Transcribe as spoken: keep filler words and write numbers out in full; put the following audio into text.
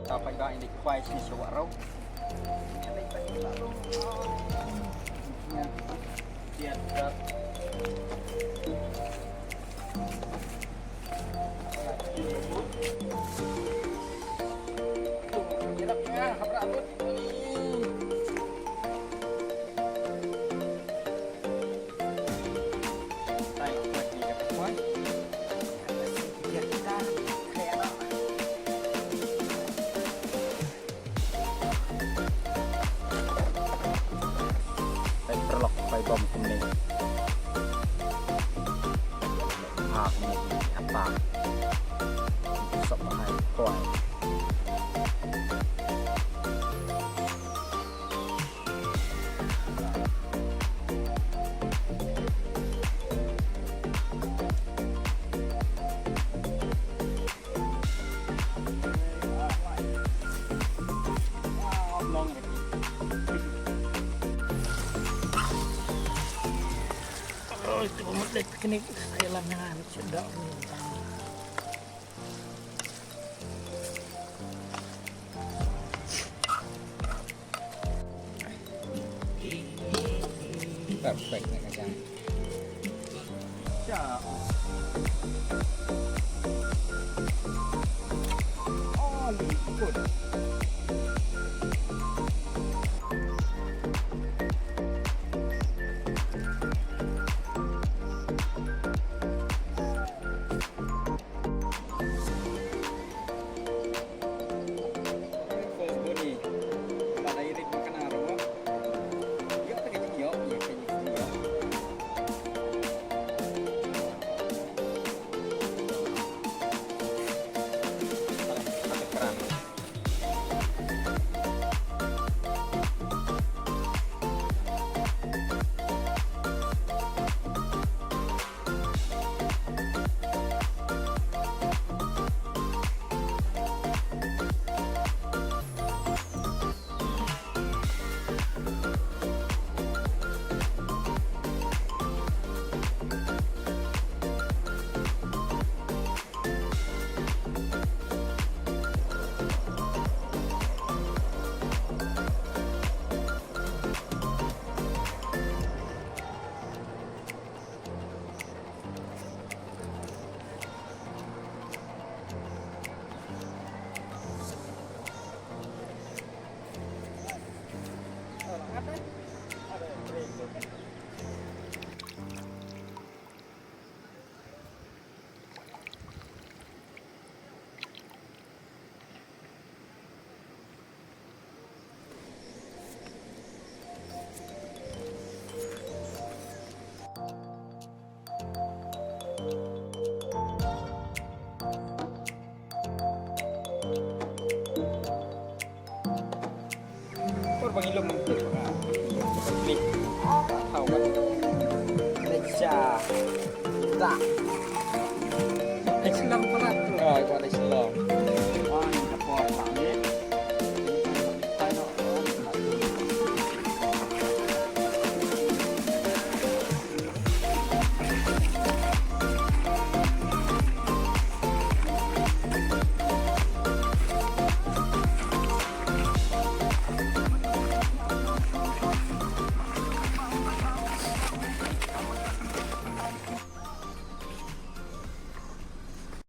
Tao pait ba ïa leit khwai sha Wah Rau. Ïa, ïa. Peit paralok, peit bom kumne. Ha kumne, apa. Sop hai koi. Ôi, tu mut leh picnic, Thailand nga, sedap ni. Perfect na kacang. Siap. Oh, liput. Por bang ilum mungkin. Klik. Tahu kan? Alexa. Tak.